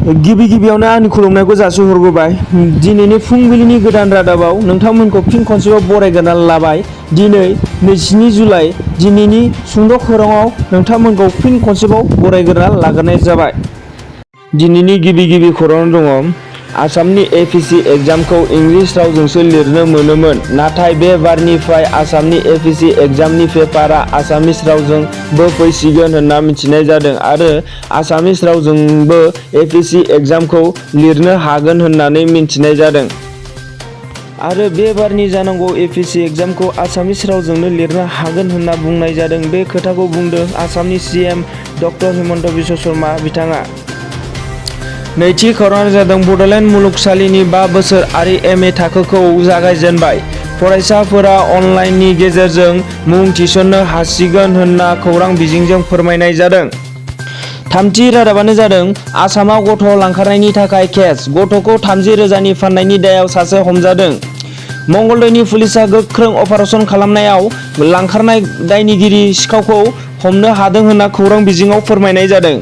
गिबियावनो आंनि खुलुमनायखौ जासिहरग्रोबाय। दिनैनि फुंबिलिनि गोदान रादाबाव नोंथांमोनखौ फिन खनसेबाव बरायग्रोना लाबाय। दिनै 24 जुलाइ दिनैनि सुंद' खौराङाव नोंथांमोनखौ फिन खनसेबाव बरायग्रोना लाग्रोनाय जाबाय। दिनैनि गिबि खौरां दङ। आसामनि एपिसि एग्जामखौ इंलिस रावजोंसो लिरनो मोनोमोन, नाथाय बे बारनिफ्राय आसामनि एपिसि एग्जामनि पेपारआ आसामिस रावजोंबो फैसिगोन होनना मिथिनाय जादों आरो आसामिस रावजोंबो एपिसि एग्जामखौ लिरनो हागोन होननानै मिथिनाय जादों। आरो बे बारनि जानांगौ एपिसि एग्जामखौ आसामिस रावजोंनो लिरनो हागोन होनना बुंनाय जादों। बे खोथाखौ बुंदों आसामनि CM डक्टर हिमन्त बिश्व शर्मा बिथाङा। नैथि खौराङानो जादों बड'लेण्ड मुलुगसोलोंसालिनि 5 बोसोरारि MA थाखोखौ जागायजेनबाय। फरायसाफोरा अनलाइननि गेजेरजों मुं थिसननो हासिगोन होनना खौरां बिजोंजों फोरमायनाय जादों। थामथि रादाबानो जादों आसामाव गथ' लांखारनायनि थाखाय केस। गथ'खौ 30,000नि फाननायनि दायाव सासे हमजादों। मंगलदैनि पुलिसआ गोख्रों अपारेसन खालामनायाव लांखारनाय दायनिगिरि सिखावखौ हमनो हादों होनना खौरां बिजोङाव फोरमायनाय जादों।